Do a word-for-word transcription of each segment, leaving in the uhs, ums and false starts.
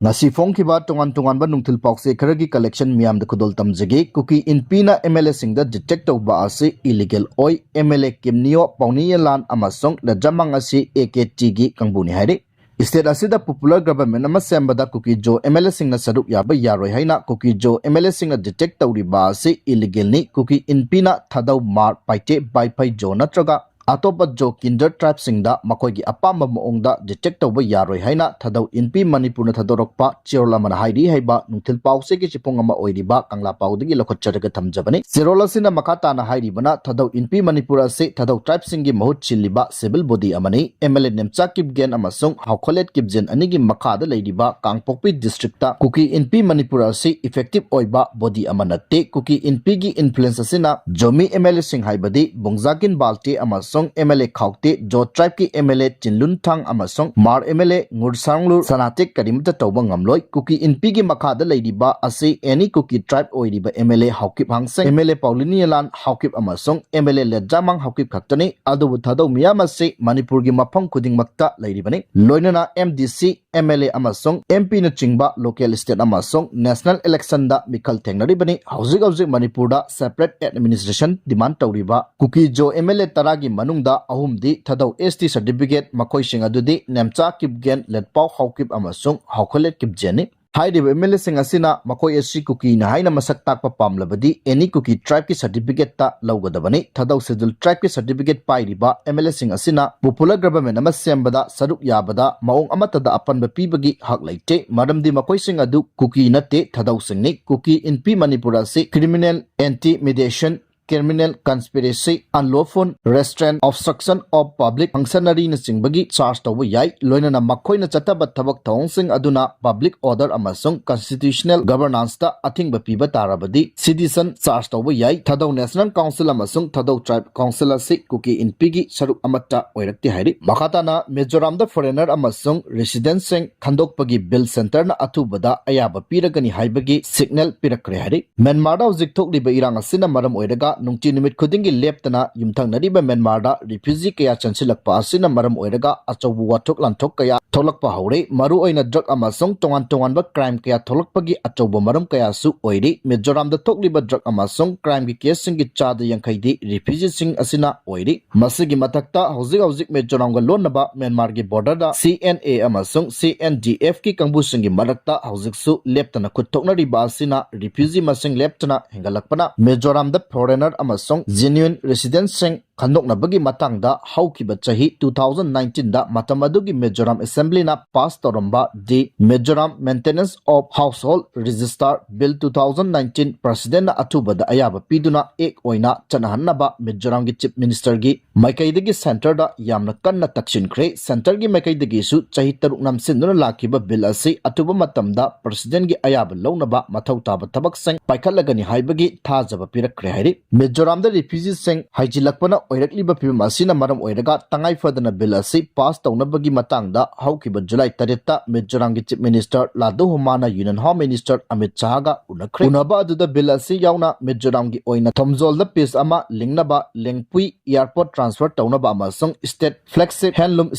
ꯉꯁꯤ ꯐꯣꯡꯈꯤꯕ ꯇꯣꯉꯥꯟ ꯇꯣꯉꯥꯟꯕ ꯅꯨꯡꯊꯤꯜ ꯄꯥꯎꯆꯦ ꯈꯔꯒꯤ collection ꯃꯤꯌꯥꯝꯗ ꯈꯨꯗꯣꯜ ꯇꯝꯖꯒꯦ꯫ ꯀꯨꯀꯤ ꯏꯟꯄꯤꯅ MLAꯁꯤꯡꯗ detect ꯇꯧꯕ ꯑꯁꯤ illegal ꯑꯣꯏ꯫ MLA ꯀꯤꯝ ꯅꯤꯌꯣ, ꯄꯥꯎꯅꯤ ꯌꯦꯂꯥꯟ ꯑꯃꯁꯨꯡ ꯂꯖꯃꯥꯡ ꯑꯁꯤ AKTꯒꯤ ꯀꯥꯡꯕꯨꯅꯤ ꯍꯥꯏꯔꯤ꯫ State ꯑꯁꯤꯗ popular government ꯑꯃ ꯁꯦꯝꯕꯗ ꯀꯨꯀꯤ ꯖꯣ MLAꯁꯤꯡꯅ ꯁꯔꯨꯛ ꯌꯥꯕ ꯌꯥꯔꯣꯏ ꯍꯥꯏꯅ ꯀꯨꯀꯤ ꯖꯣ MLAꯁꯤꯡꯅ detect ꯇꯧꯔꯤꯕ ꯑꯁꯤ illegalꯅꯤ꯫ ꯀꯨꯀꯤ ꯏꯟꯄꯤꯅ ꯊꯥꯗꯧ, ꯃꯥꯔ, ꯄꯥꯏꯇꯦ, ꯕꯥꯏꯐꯩ ꯖꯣ ꯅꯠꯇ꯭ꯔꯒ ꯑꯇꯣꯞꯄ ꯖꯣ kindred tribeꯁꯤꯡꯗ ꯃꯈꯣꯏꯒꯤ ꯑꯄꯥꯝꯕ ꯃꯑꯣꯡꯗ detect ꯇꯧꯕ ꯌꯥꯔꯣꯏ ꯍꯥꯏꯅ ꯊꯥꯗꯧ ꯏꯟꯄꯤ ꯃꯅꯤꯄꯨꯔꯅ ꯊꯥꯗꯣꯔꯛꯄ ꯆꯦꯔꯣꯜ ꯑꯃꯅ ꯍꯥꯏꯔꯤ ꯍꯥꯏꯕ ꯅꯨꯡꯊꯤꯜ ꯄꯥꯎꯆꯦꯒꯤ ꯆꯤꯐꯨꯡ ꯑꯃ ꯑꯣꯏꯔꯤꯕ ꯀꯪꯂꯥ ꯄꯥꯎꯗꯒꯤ ꯂꯧꯈꯠꯆꯔꯒ ꯊꯝꯖꯕꯅꯤ꯫ ꯆꯦꯔꯣꯜ ꯑꯁꯤꯅ ꯃꯈꯥ ꯇꯥꯅ ꯍꯥꯏꯔꯤꯕꯅ ꯊꯥꯗꯧ ꯏꯟꯄꯤ ꯃꯅꯤꯄꯨꯔ ꯑꯁꯤ ꯊꯥꯗꯧ tribeꯁꯤꯡꯒꯤ ꯃꯍꯨꯠ ꯁꯤꯜꯂꯤꯕ civil body ꯑꯃꯅꯤ꯫ MLA ꯅꯦꯝꯆꯥ ꯀꯤꯞꯒꯦꯟ ꯑꯃꯁꯨꯡ ꯍꯥꯎꯈꯣꯂꯦꯠ ꯀꯤꯞꯖꯦꯟ ꯑꯅꯤꯒꯤ ꯃꯈꯥꯗ ꯂꯩꯔꯤꯕ ꯀꯥꯡꯄꯣꯛꯄꯤ districtꯇ ꯀꯨꯀꯤ ꯏꯟꯄꯤ ꯃꯅꯤꯄꯨꯔ ꯑꯁꯤ effective ꯑꯣꯏꯕ body ꯑꯃ ꯅꯠꯇꯦ꯫ ꯀꯨꯀꯤ ꯏꯟꯄꯤꯒꯤ influence ꯑꯁꯤꯅ ꯖꯣꯃꯤ MLAꯁꯤꯡ ꯍꯥꯏꯕꯗꯤ ꯕꯨꯡꯖꯥꯒꯤꯟ ꯕꯥꯜꯇꯦ ꯑꯃꯁꯨꯡ MLA ꯈꯥꯎꯇꯦ, ꯖꯣ tribeꯀꯤ MLA ꯆꯤꯟꯂꯨꯟ ꯊꯥꯡ ꯑꯃꯁꯨꯡ ꯃꯥꯔ MLA ꯉꯨꯔꯁꯥꯡꯂꯨ ꯁꯅꯥꯇꯦꯛ ꯀꯔꯤꯃꯠꯇ ꯇꯧꯕ ꯉꯝꯂꯣꯏ꯫ ꯀꯨꯀꯤ ꯏꯟꯄꯤꯒꯤ ꯃꯈꯥꯗ ꯂꯩꯔꯤꯕ ꯑꯁꯤ any ꯀꯨꯀꯤ tribe ꯑꯣꯏꯔꯤꯕ MLA ꯍꯥꯎꯀꯤꯞ ꯍꯥꯡꯁꯦꯡ, MLA ꯄꯥꯎꯂꯤꯅꯤꯌꯥꯂꯥꯟ ꯍꯥꯎꯀꯤꯞ ꯑꯃꯁꯨꯡ MLA ꯂꯦꯠꯖꯥꯃꯥꯡ ꯍꯥꯎꯀꯤꯞ ꯈꯛꯇꯅꯤ꯫ ꯑꯗꯨꯕꯨ ꯊꯥꯗꯧ ꯃꯤꯌꯥꯝ ꯑꯁꯤ ꯃꯅꯤꯄꯨꯔꯒꯤ ꯃꯐꯝ ꯈꯨꯗꯤꯡꯃꯛꯇ ꯂꯩꯔꯤꯕꯅꯤ꯫ ꯂꯣꯏꯅꯅ MDC, MLA ꯑꯃꯁꯨꯡ MPꯅꯆꯤꯡꯕ local, state ꯑꯃꯁꯨꯡ national electionꯗ ꯃꯤꯈꯜ ꯊꯦꯡꯅꯔꯤꯕꯅꯤ꯫ ꯍꯧꯖꯤꯛ ꯍꯧꯖꯤꯛ ꯃꯅꯤꯄꯨꯔꯗ separate administration demand ꯇꯧꯔꯤꯕ ꯀꯨꯀꯤ ꯖꯣ MLA ꯇꯔꯥꯒꯤ ꯃꯅꯨꯡꯗ ꯑꯍꯨꯝꯗꯤ ꯊꯥꯗꯧ ST certificate, ꯃꯈꯣꯏꯁꯤꯡ ꯑꯗꯨꯗꯤ ꯅꯦꯝꯆꯥ ꯀꯤꯞꯒꯦꯟ, ꯂꯦꯠꯄꯥꯎ ꯍꯥꯎꯀꯤꯞ ꯑꯃꯁꯨꯡ ꯍꯥꯎꯈꯣꯂꯦꯠ ꯀꯤꯞꯖꯦꯟꯅꯤ꯫ ꯍꯥꯏꯔꯤꯕ MLAꯁꯤꯡ ꯑꯁꯤꯅ ꯃꯈꯣꯏ ꯑꯁꯤ ꯀꯨꯀꯤꯅ ꯍꯥꯏꯅ ꯃꯁꯛ ꯇꯥꯛꯄ ꯄꯥꯝꯂꯕꯗꯤ any ꯀꯨꯀꯤ tribeꯀꯤ certificateꯇ ꯂꯧꯒꯗꯕꯅꯤ꯫ ꯊꯥꯗꯧ schedule tribeꯀꯤ certificate ꯄꯥꯏꯔꯤꯕ MLAꯁꯤꯡ ꯑꯁꯤꯅ popular government ꯑꯃ ꯁꯦꯝꯕꯗ ꯁꯔꯨꯛ ꯌꯥꯕꯗ ꯃꯑꯣꯡ ꯑꯃꯠꯇꯗ ꯑꯄꯟꯕ ꯄꯤꯕꯒꯤ ꯍꯛ ꯂꯩꯇꯦ, ꯃꯔꯝꯗꯤ ꯃꯈꯣꯏꯁꯤꯡ ꯑꯗꯨ ꯀꯨꯀꯤ ꯅꯠꯇꯦ, ꯊꯥꯗꯧꯁꯤꯡꯅꯤ꯫ ꯀꯨꯀꯤ ꯏꯟꯄꯤ ꯃꯅꯤꯄꯨꯔ ꯑꯁꯤ criminal, intimidation, criminal conspiracy, unlawful restraint, obstruction of public functionaryꯅꯆꯤꯡꯕꯒꯤ charge ꯇꯧꯕ ꯌꯥꯏ꯫ ꯂꯣꯏꯅꯅ ꯃꯈꯣꯏꯅ ꯆꯠꯊꯕ ꯊꯕꯛ ꯊꯧꯑꯣꯡꯁꯤꯡ ꯑꯗꯨꯅ public order ꯑꯃꯁꯨꯡ constitutional governanceꯇ ꯑꯊꯤꯡꯕ ꯄꯤꯕ ꯇꯥꯔꯕꯗꯤ sedition charge ꯇꯧꯕ ꯌꯥꯏ꯫ ꯊꯥꯗꯧ National Council ꯑꯃꯁꯨꯡ ꯊꯥꯗꯧ Tribe Council ꯑꯁꯤ ꯀꯨꯀꯤ ꯏꯟꯄꯤꯒꯤ ꯁꯔꯨꯛ ꯑꯃꯠꯇ ꯑꯣꯏꯔꯛꯇꯦ ꯍꯥꯏꯔꯤ꯫ ꯃꯈꯥ ꯇꯥꯅ ꯃꯤꯖꯣꯔꯥꯝꯗ foreigner ꯑꯃꯁꯨꯡ residentꯁꯤꯡ ꯈꯟꯗꯣꯛꯄꯒꯤ bill centreꯅ ꯑꯊꯨꯕꯗ ꯑꯌꯥꯕ ꯄꯤꯔꯒꯅꯤ ꯍꯥꯏꯕꯒꯤ signal ꯄꯤꯔꯛꯈ꯭ꯔꯦ ꯍꯥꯏꯔꯤ꯫ ꯃ꯭ꯌꯥꯟꯃꯥꯔꯗ ꯍꯧꯖꯤꯛ ꯊꯣꯛꯂꯤꯕ ꯏꯔꯥꯡ ꯑꯁꯤꯅ ꯃꯔꯝ ꯑꯣꯏꯔꯒ ꯅꯨꯡꯇꯤ ꯅꯨꯃꯤꯠ ꯈꯨꯗꯤꯡꯒꯤ ꯂꯦꯞꯇꯅ ꯌꯨꯝꯊꯪꯅꯔꯤꯕ ꯃ꯭ꯌꯥꯟꯃꯥꯔꯗ ꯔꯤꯐ꯭ꯌꯨꯖꯤ ꯀꯌꯥ ꯆꯦꯟꯁꯤꯜꯂꯛꯄ ꯑꯁꯤꯅ ꯃꯔꯝ ꯑꯣꯏꯔꯒ ꯑꯆꯧꯕ ꯋꯥꯊꯣꯛ ꯂꯥꯟꯊꯣꯛ ꯀꯌꯥ ꯊꯣꯛꯂꯛꯄ ꯍꯧꯔꯦ꯫ ꯃꯔꯨꯑꯣꯏꯅ ꯗ꯭ꯔꯒ ꯑꯃꯁꯨꯡ ꯇꯣꯉꯥꯟ ꯇꯣꯉꯥꯟꯕ ꯀ꯭ꯔꯥꯏꯝ ꯀꯌꯥ ꯊꯣꯛꯂꯛꯄꯒꯤ ꯑꯆꯧꯕ ꯃꯔꯝ ꯀꯌꯥꯁꯨ ꯑꯣꯏꯔꯤ꯫ ꯃꯤꯖꯣꯔꯥꯝꯗ ꯊꯣꯛꯂꯤꯕ ꯗ꯭ꯔꯒ ꯑꯃꯁꯨꯡ ꯀ꯭ꯔꯥꯏꯝꯒꯤ ꯀꯦꯁꯁꯤꯡꯒꯤ ꯆꯥꯗ ꯌꯥꯡꯈꯩꯗꯤ ꯔꯤꯐ꯭ꯌꯨꯖꯤꯁꯤꯡ ꯑꯁꯤꯅ ꯑꯣꯏꯔꯤ꯫ ꯃꯁꯤꯒꯤ ꯃꯊꯛꯇ ꯍꯧꯖꯤꯛ ꯍꯧꯖꯤꯛ ꯃꯤꯖꯣꯔꯥꯝꯒ ꯂꯣꯟꯅꯕ ꯃ꯭ꯌꯥꯟꯃꯥꯔꯒꯤ ꯕꯣꯔꯗꯔꯗ ꯁꯤ ꯑꯦꯟ ꯑꯦ ꯑꯃꯁꯨꯡ ꯁꯤ ꯑꯦꯟ ꯗꯤ ꯑꯦꯐꯀꯤ ꯀꯥꯡꯕꯨꯁꯤꯡꯒꯤ ꯃꯔꯛꯇ ꯍꯧꯖꯤꯛꯁꯨ ꯂꯦꯞꯇꯅ ꯈꯨꯠ ꯊꯣꯛꯅꯔꯤꯕ ꯑꯁꯤꯅ ꯔꯤꯐ꯭ꯌꯨꯖꯤ ꯃꯁꯤꯡ ꯂꯦꯞꯇꯅ ꯍꯦꯟꯒꯠꯂꯛꯄꯅ ꯃꯤꯖꯣꯔꯥꯝꯗ ꯐꯣꯔꯦꯅꯔ ꯑꯃꯁꯨꯡ ꯖꯦꯅ꯭ꯌꯨꯏꯟ ꯔꯦꯁꯤꯗꯦꯟꯠꯁꯤꯡ ꯈꯟꯗꯣꯛꯅꯕꯒꯤ ꯃꯇꯥꯡꯗ ꯍꯧꯈꯤꯕ ꯆꯍꯤ two thousand nineteenꯗ ꯃꯇꯝ ꯑꯗꯨꯒꯤ ꯃꯤꯖꯣꯔꯥꯝ ꯑꯦꯁꯦꯝꯕ꯭ꯂꯤꯅ ꯄꯥꯁ ꯇꯧꯔꯝꯕ The Mizoram Maintenance of Household Register Bill two thousand nineteen ꯄ꯭ꯔꯁꯤꯗꯦꯟꯠꯅ ꯑꯊꯨꯕꯗ ꯑꯌꯥꯕ ꯄꯤꯗꯨꯅ ꯑꯦꯛ ꯑꯣꯏꯅ ꯆꯠꯅꯍꯟꯅꯕ ꯃꯤꯖꯣꯔꯥꯝꯒꯤ ꯆꯤꯐ ꯃꯤꯅꯤꯁꯇꯔꯒꯤ ꯃꯥꯏꯀꯩꯗꯒꯤ ꯁꯦꯟꯇꯔꯗ ꯌꯥꯝꯅ ꯀꯟꯅ ꯇꯛꯁꯤꯟꯈ꯭ꯔꯦ꯫ ꯁꯦꯟꯇꯔꯒꯤ ꯃꯥꯏꯀꯩꯗꯒꯤꯁꯨ ꯆꯍꯤ ꯇꯔꯨꯛ ꯅꯝꯁꯤꯟꯗꯨꯅ ꯂꯥꯛꯈꯤꯕ ꯕꯤꯜ ꯑꯁꯤ ꯑꯊꯨꯕ ꯃꯇꯝꯗ ꯄ꯭ꯔꯁꯤꯗꯦꯟꯠꯒꯤ ꯑꯌꯥꯕ ꯂꯧꯅꯕ ꯃꯊꯧ ꯇꯥꯕ ꯊꯕꯛꯁꯤꯡ ꯄꯥꯏꯈꯠꯂꯒꯅꯤ ꯍꯥꯏꯕꯒꯤ ꯊꯥꯖꯕ ꯄꯤꯔꯛꯈ꯭ꯔꯦ ꯍꯥꯏꯔꯤ꯫ ꯃꯤꯖꯣꯔꯥꯝꯗ ꯔꯤꯐ꯭ꯌꯨꯖꯤꯁꯤꯡ ꯍꯩꯖꯤꯜꯂꯛꯄꯅ ꯑꯣꯏꯔꯛꯂꯤꯕ ꯐꯤꯕꯝ ꯑꯁꯤꯅ ꯃꯔꯝ ꯑꯣꯏꯔꯒ ꯇꯉꯥꯏ ꯐꯗꯅ ꯕꯤꯜ ꯑꯁꯤ ꯄꯥꯁ ꯇꯧꯅꯕꯒꯤ ꯃꯇꯥꯡꯗ ꯍꯧꯈꯤꯕ ꯖꯨꯂꯥꯏ ꯇꯔꯦꯠꯇ ꯃꯤꯖꯣꯔꯥꯝꯒꯤ ꯆꯤꯐ ꯃꯤꯅꯤꯁꯇꯔ ꯂꯥꯗꯨ ꯍꯨꯃꯥꯅ ꯌꯨꯅꯤꯌꯟ ꯍꯣꯝ ꯃꯤꯅꯤꯁꯇꯔ ꯑꯃꯤꯠ ꯁꯥꯍꯒ ꯎꯅꯈ꯭ꯔꯦ꯫ ꯎꯅꯕ ꯑꯗꯨꯗ ꯕꯤꯜ ꯑꯁꯤ ꯌꯥꯎꯅ ꯃꯤꯖꯣꯔꯥꯝꯒꯤ ꯑꯣꯏꯅ ꯊꯣꯝꯖꯣꯜꯗ ꯄꯤꯁ ꯑꯃ ꯂꯤꯡꯅꯕ, ꯂꯦꯡꯄꯨꯏ ꯑꯦꯌꯔꯄꯣꯔꯠ ꯇ꯭ꯔꯥꯟꯁꯐꯔ ꯇꯧꯅꯕ ꯑꯃꯁꯨꯡ ꯁ꯭ꯇꯦꯠ ꯐ꯭ꯂꯦꯒꯁꯤꯞ ꯍꯦꯟꯗꯂꯨꯝ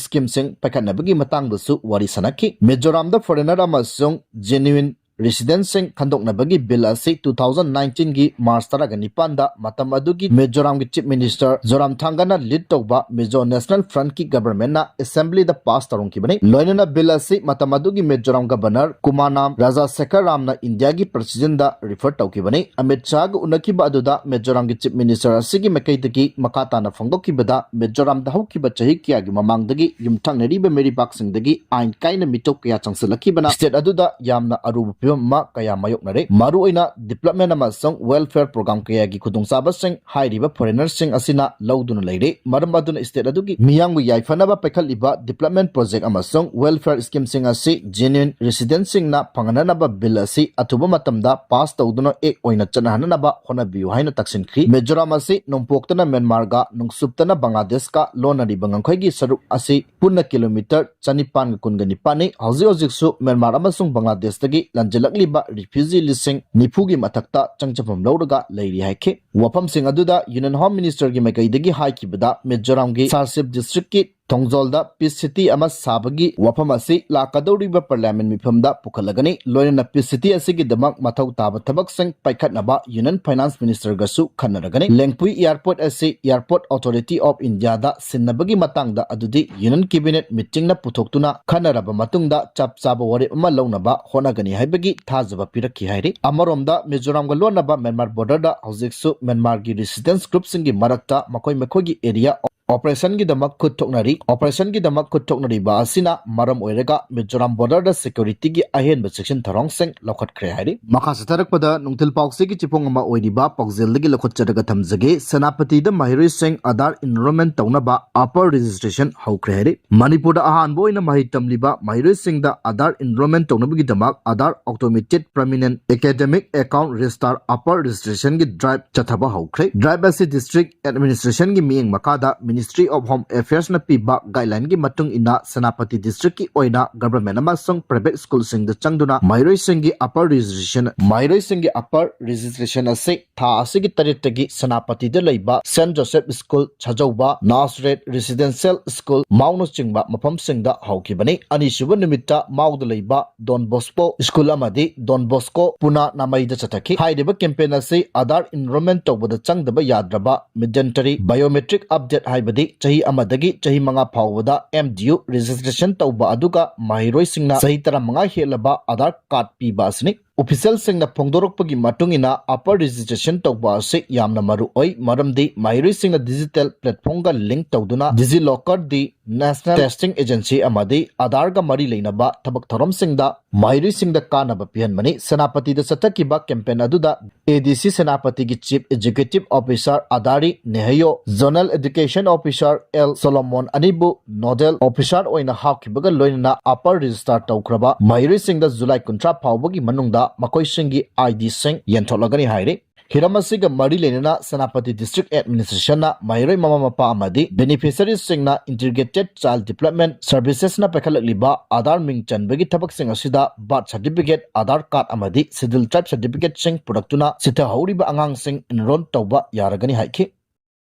ꯁ꯭ꯀꯤꯝꯁꯤꯡ ꯄꯥꯏꯈꯠꯅꯕꯒꯤ ꯃꯇꯥꯡꯗꯁꯨ ꯋꯥꯔꯤ ꯁꯥꯟꯅꯈꯤ꯫ ꯃꯤꯖꯣꯔꯥꯝꯗ ꯐꯣꯔꯦꯅꯔ ꯑꯃꯁꯨꯡ ꯖꯦꯅ꯭ꯌꯨꯏꯟ ꯔꯦꯁꯤꯗꯦꯟꯠꯁꯤꯡ ꯈꯟꯗꯣꯛꯅꯕꯒꯤ ꯕꯤꯜ ꯑꯁꯤ two thousand nineteenꯒꯤ ꯃꯥꯔꯆ ꯇꯔꯥꯒ ꯅꯤꯄꯥꯟꯗ ꯃꯇꯝ ꯑꯗꯨꯒꯤ ꯃꯤꯖꯣꯔꯥꯝꯒꯤ ꯆꯤꯐ ꯃꯤꯅꯤꯁꯇꯔ ꯖꯣꯔꯥꯝꯊꯥꯡꯒꯅ ꯂꯤꯗ ꯇꯧꯕ ꯃꯤꯖꯣ ꯅꯦꯁꯅꯦꯜ ꯐ꯭ꯔꯟꯠꯀꯤ ꯒꯚꯔꯟꯃꯦꯟꯠꯅ ꯑꯦꯁꯦꯝꯕ꯭ꯂꯤꯗ ꯄꯥꯁ ꯇꯧꯔꯝꯈꯤꯕꯅꯤ꯫ ꯂꯣꯏꯅꯅ ꯕꯤꯜ ꯑꯁꯤ ꯃꯇꯝ ꯑꯗꯨꯒꯤ ꯃꯤꯖꯣꯔꯥꯝ ꯒꯚꯔꯅꯔ ꯀꯨꯃꯥꯅꯥꯝ ꯔꯥꯖꯥꯁꯦꯈꯔ ꯔꯥꯝꯅ ꯏꯟꯗꯤꯌꯥꯒꯤ ꯄ꯭ꯔꯁꯤꯗꯦꯟꯠꯗ ꯔꯤꯐꯔ ꯇꯧꯈꯤꯕꯅꯤ꯫ ꯑꯃꯤꯠ ꯁꯥꯍꯒ ꯎꯅꯈꯤꯕ ꯑꯗꯨꯗ ꯃꯤꯖꯣꯔꯥꯝꯒꯤ ꯆꯤꯐ ꯃꯤꯅꯤꯁꯇꯔ ꯑꯁꯤꯒꯤ ꯃꯥꯏꯀꯩꯗꯒꯤ ꯃꯈꯥ ꯇꯥꯅ ꯐꯣꯡꯗꯣꯛꯈꯤꯕꯗ ꯃꯤꯖꯣꯔꯥꯝꯗ ꯍꯧꯈꯤꯕ ꯆꯍꯤ ꯀꯌꯥꯒꯤ ꯃꯃꯥꯡꯗꯒꯤ ꯌꯨꯝꯊꯪꯅꯔꯤꯕ ꯃꯤꯔꯩꯕꯥꯛꯁꯤꯡꯗꯒꯤ ꯑꯥꯏꯟ ꯀꯥꯏꯅ ꯃꯤꯇꯣꯞ ꯀꯌꯥ ꯆꯪꯁꯤꯜꯂꯛꯈꯤꯕꯅ ꯁ꯭ꯇꯦꯠ ꯑꯗꯨꯗ ꯌꯥꯝꯅ ꯑꯔꯨꯕ ꯐꯤꯕꯝ ꯑꯃ ꯀꯌꯥ ꯃꯥꯌꯣꯛꯅꯔꯦ꯫ ꯃꯔꯨꯑꯣꯏꯅ ꯗꯤꯕ꯭ꯂꯞꯃꯦꯟꯠ ꯑꯃꯁꯨꯡ ꯋꯦꯜꯐꯤꯌꯔ ꯄ꯭ꯔꯣꯒ꯭ꯔꯥꯝ ꯀꯌꯥꯒꯤ ꯈꯨꯗꯣꯡꯆꯥꯕꯁꯤꯡ ꯍꯥꯏꯔꯤꯕ ꯐꯣꯔꯦꯅꯔꯁꯤꯡ ꯑꯁꯤꯅ ꯂꯧꯗꯨꯅ ꯂꯩꯔꯦ꯫ ꯃꯔꯝ ꯑꯗꯨꯅ ꯁ꯭ꯇꯦꯠ ꯑꯗꯨꯒꯤ ꯃꯤꯌꯥꯝꯒꯤ ꯌꯥꯏꯐꯅꯕ ꯄꯥꯏꯈꯠꯂꯤꯕ ꯗꯤꯕ꯭ꯂꯞꯃꯦꯟꯠ ꯄ꯭ꯔꯣꯖꯦꯛ ꯑꯃꯁꯨꯡ ꯋꯦꯜꯐꯤꯌꯔ ꯁ꯭ꯀꯤꯝꯁꯤꯡ ꯑꯁꯤ ꯖꯦꯅ꯭ꯌꯨꯏꯟ ꯔꯦꯁꯤꯗꯦꯟꯠꯁꯤꯡꯅ ꯐꯪꯍꯟꯅꯅꯕ ꯕꯤꯜ ꯑꯁꯤ ꯑꯊꯨꯕ ꯃꯇꯝꯗ ꯄꯥꯁ ꯇꯧꯗꯨꯅ ꯑꯦꯛ ꯑꯣꯏꯅ ꯆꯠꯅꯍꯟꯅꯕ ꯍꯣꯠꯅꯕꯤꯌꯨ ꯍꯥꯏꯅ ꯇꯛꯁꯤꯟꯈꯤ꯫ ꯃꯤꯖꯣꯔꯥꯝ ꯑꯁꯤ ꯅꯣꯡꯄꯣꯛꯇꯅ ꯃ꯭ꯌꯥꯟꯃꯥꯔꯒ, ꯅꯨꯡꯆꯨꯞꯇꯅ ꯕꯪꯒ꯭ꯂꯥꯗꯦꯁꯀ ꯂꯣꯟꯅꯔꯤꯕ ꯉꯝꯈꯩꯒꯤ ꯁꯔꯨꯛ ꯑꯁꯤ ꯄꯨꯟꯅ ꯀꯤꯂꯣꯃꯤꯇꯔ ꯆꯅꯤꯄꯥꯟꯒ ꯀꯨꯟꯒ ꯅꯤꯄꯥꯟꯅꯤ꯫ ꯍꯧꯖꯤꯛ ꯍꯧꯖꯤꯛꯁꯨ ꯃ꯭ꯌꯥꯟꯃꯥꯔ ꯑꯃꯁꯨꯡ ꯕꯪꯒ꯭ꯂꯥꯗꯦꯁꯇꯒꯤ ꯂꯥꯟꯖꯦꯜ ꯂꯛꯂꯤꯕ refugee ꯂꯤꯁꯤꯡ ꯅꯤꯐꯨꯒꯤ ꯃꯊꯛꯇ ꯆꯪꯖꯐꯝ ꯂꯧꯔꯒ ꯂꯩꯔꯤ ꯍꯥꯏꯈꯤ꯫ ꯋꯥꯐꯝꯁꯤꯡ ꯑꯗꯨꯗ Union Home Ministerꯒꯤ ꯃꯥꯏꯀꯩꯗꯒꯤ ꯍꯥꯏꯈꯤꯕꯗ, ꯃꯤꯖꯣꯔꯥꯝꯒꯤ Serchhip Districtꯀꯤ ꯊꯣꯡꯖꯣꯜꯗ Peace City ꯑꯃ ꯁꯥꯕꯒꯤ ꯋꯥꯐꯝ ꯑꯁꯤ ꯂꯥꯛꯀꯗꯧꯔꯤꯕ Parliament ꯃꯤꯐꯝꯗ ꯄꯨꯈꯠꯂꯒꯅꯤ꯫ ꯂꯣꯏꯅꯅ Peace City ꯑꯁꯤꯒꯤꯗꯃꯛ ꯃꯊꯧ ꯇꯥꯕ ꯊꯕꯛꯁꯤꯡ ꯄꯥꯏꯈꯠꯅꯕ Union Finance Ministerꯒꯁꯨ ꯈꯟꯅꯔꯒꯅꯤ꯫ ꯂꯦꯡꯄꯨꯏ Airport ꯑꯁꯤ Airport Authority of Indiaꯗ ꯁꯤꯟꯅꯕꯒꯤ ꯃꯇꯥꯡꯗ ꯑꯗꯨꯗꯤ Union Cabinet meetingꯅ ꯄꯨꯊꯣꯛꯇꯨꯅ ꯈꯟꯅꯔꯕ ꯃꯇꯨꯡꯗ ꯆꯞ ꯆꯥꯕ ꯋꯥꯔꯦꯞ ꯑꯃ ꯂꯧꯅꯕ ꯍꯣꯠꯅꯒꯅꯤ ꯍꯥꯏꯕꯒꯤ ꯊꯥꯖꯕ ꯄꯤꯔꯛꯈꯤ ꯍꯥꯏꯔꯤ꯫ ꯑꯃꯔꯣꯝꯗ, ꯃꯤꯖꯣꯔꯥꯝꯒ ꯂꯣꯟꯅꯕ Myanmar borderꯗ ꯍꯧꯖꯤꯛꯁꯨ Myanmarꯒꯤ residents groupꯁꯤꯡꯒꯤ ꯃꯔꯛꯇ ꯃꯈꯣꯏ ꯃꯈꯣꯏꯒꯤ area operationꯒꯤꯗꯃꯛ ꯈꯨꯠ ꯊꯣꯛꯅꯔꯤ꯫ Operationꯒꯤꯗꯃꯛ ꯈꯨꯠ ꯊꯣꯛꯅꯔꯤꯕ ꯑꯁꯤꯅ ꯃꯔꯝ ꯑꯣꯏꯔꯒ ꯃꯤꯖꯣꯔꯥꯝ borderꯗ securityꯒꯤ ꯑꯍꯦꯟꯕ ꯆꯦꯛꯁꯤꯟ ꯊꯧꯔꯥꯡꯁꯤꯡ ꯂꯧꯈꯠꯈ꯭ꯔꯦ ꯍꯥꯏꯔꯤ꯫ ꯃꯈꯥ ꯆꯠꯊꯔꯛꯄꯗ ꯅꯨꯡꯊꯤꯜ ꯄꯥꯎꯆꯦꯒꯤ ꯆꯦꯐꯣꯡ ꯑꯃ ꯑꯣꯏꯔꯤꯕ ꯄꯥꯎꯖꯦꯜꯗꯒꯤ ꯂꯧꯈꯠꯆꯔꯒ ꯊꯝꯖꯒꯦ꯫ ꯁꯦꯅꯥꯄꯇꯤꯗ ꯃꯍꯩꯔꯣꯏꯁꯤꯡ Aadhaar enrollment ꯇꯧꯅꯕ upper registration ꯍꯧꯈ꯭ꯔꯦ ꯍꯥꯏꯔꯤ꯫ ꯃꯅꯤꯄꯨꯔꯗ ꯑꯍꯥꯟꯕ ꯑꯣꯏꯅ ꯃꯍꯩ ꯇꯝꯂꯤꯕ ꯃꯍꯩꯔꯣꯏꯁꯤꯡꯗ Aadhaar enrollment ꯇꯧꯅꯕꯒꯤꯗꯃꯛ Aadhaar Automated Permanent Academic Account Register upper registrationꯒꯤ drive ꯆꯠꯊꯕ ꯍꯧꯈ꯭ꯔꯦ꯫ Drive ꯑꯁꯤ district administrationꯒꯤ ꯃꯤꯠꯌꯦꯡ ꯃꯈꯥꯗ Ministry of Home Affairsꯅ ꯄꯤꯕ guideline ꯒꯤ ꯃꯇꯨꯡ ꯏꯟꯅ ꯁꯦꯅꯥꯄꯇꯤ districtꯀꯤ ꯑꯣꯏꯅ government ꯑꯃꯁꯨꯡ private schoolꯁꯤꯡꯗ ꯆꯪꯗꯨꯅ ꯃꯍꯩꯔꯣꯏꯁꯤꯡꯒꯤ upper registration, ꯃꯍꯩꯔꯣꯏꯁꯤꯡꯒꯤ upper registration ꯑꯁꯤ ꯊꯥ ꯑꯁꯤꯒꯤ ꯇꯔꯦꯠꯇꯒꯤ ꯁꯦꯅꯥꯄꯇꯤꯗ ꯂꯩꯕ Saint Joseph School, ꯁꯥꯖꯧꯕ, Nazareth Residential School, ꯃꯥꯎꯅꯆꯤꯡꯕ ꯃꯐꯝꯁꯤꯡꯗ ꯍꯧꯈꯤꯕꯅꯤ꯫ ꯑꯅꯤꯁꯨꯕ ꯅꯨꯃꯤꯠꯇ ꯃꯥꯎꯗ ꯂꯩꯕ Don Bosco School ꯑꯃꯗꯤ Don Bosco ꯄꯨꯅꯥ ꯅꯥꯃꯩꯗ ꯆꯠꯊꯈꯤ꯫ ꯍꯥꯏꯔꯤꯕ campaign ꯑꯁꯤ Aadhaar enrollment ꯇꯧꯕꯗ ꯆꯪꯗꯕ ꯌꯥꯗ꯭ꯔꯕ mandatory biometric update, ꯍꯥꯏꯕꯗꯤ ꯆꯍꯤ ꯑꯃꯗꯒꯤ ꯆꯍꯤ ꯃꯉꯥ ꯐꯥꯎꯕꯗ M D U registration ꯇꯧꯕ ꯑꯗꯨꯒ ꯃꯍꯩꯔꯣꯏꯁꯤꯡꯅ ꯆꯍꯤ ꯇꯔꯥꯃꯉꯥ ꯍꯦꯜꯂꯕ Aadhaar card ꯄꯤꯕ ꯑꯁꯤꯅꯤ꯫ Officialꯁꯤꯡꯅ ꯐꯣꯡꯗꯣꯔꯛꯄꯒꯤ ꯃꯇꯨꯡ ꯏꯟꯅ, upper registration ꯇꯧꯕ ꯑꯁꯤ ꯌꯥꯝꯅ ꯃꯔꯨ ꯑꯣꯏ, ꯃꯔꯝꯗꯤ ꯃꯍꯩꯔꯣꯏꯁꯤꯡꯅ digital platformꯒ link ꯇꯧꯗꯨꯅ DigiLocker, the National Testing Agency, ꯑꯃꯗꯤ Aadhaarꯒ ꯃꯔꯤ ꯂꯩꯅꯕ ꯊꯕꯛ ꯊꯧꯔꯝꯁꯤꯡꯗ ꯃꯍꯩꯔꯣꯏꯁꯤꯡꯗ ꯀꯥꯟꯅꯕ ꯄꯤꯍꯟꯕꯅꯤ꯫ ꯁꯦꯅꯥꯄꯇꯤꯗ ꯆꯠꯊꯈꯤꯕ campaign ꯑꯗꯨꯗ A D C ꯁꯦꯅꯥꯄꯇꯤꯒꯤ Chief Executive Officer Adari Nehayo, Zonal Education Officer L Solomon ꯑꯅꯤꯕꯨ nodal officer ꯑꯣꯏꯅ ꯍꯥꯞꯈꯤꯕꯒ ꯂꯣꯏꯅꯅ upper register ꯇꯧꯈ꯭ꯔꯕ ꯃꯍꯩꯔꯣꯏꯁꯤꯡꯗ July ꯀꯨꯟꯊ꯭ꯔꯥ ꯐꯥꯎꯕꯒꯤ ꯃꯅꯨꯡꯗ ꯃꯈꯣꯏꯁꯤꯡꯒꯤ IDꯁꯤꯡ ꯌꯦꯟꯊꯣꯛꯂꯒꯅꯤ ꯍꯥꯏꯔꯤ꯫ ꯍꯤꯔꯝ ꯑꯁꯤꯒ ꯃꯔꯤ ꯂꯩꯅꯅ ꯁꯦꯅꯥꯄꯇꯤ District Administration ꯅ ꯃꯍꯩꯔꯣꯏ ꯃꯃꯥ ꯃꯄꯥ ꯑꯃꯗꯤ beneficiaries ꯁꯤꯡꯅ Integrated Child Development Services ꯅ ꯄꯥꯏꯈꯠꯂꯛꯂꯤꯕ ꯑꯥꯙꯥꯔ ꯃꯤꯡ ꯆꯟꯕꯒꯤ ꯊꯕꯛꯁꯤꯡ ꯑꯁꯤꯗ birth certificate, ꯑꯥꯙꯥꯔ ꯀꯥꯔꯗ ꯑꯃꯗꯤ Scheduled Tribe certificate ꯁꯤꯡ ꯄꯨꯔꯛꯇꯨꯅ ꯆꯤꯊꯍꯧꯔꯤꯕ ꯑꯉꯥꯡꯁꯤꯡ enroll ꯇꯧꯕ ꯌꯥꯔꯒꯅꯤ ꯍꯥꯏꯈꯤ꯫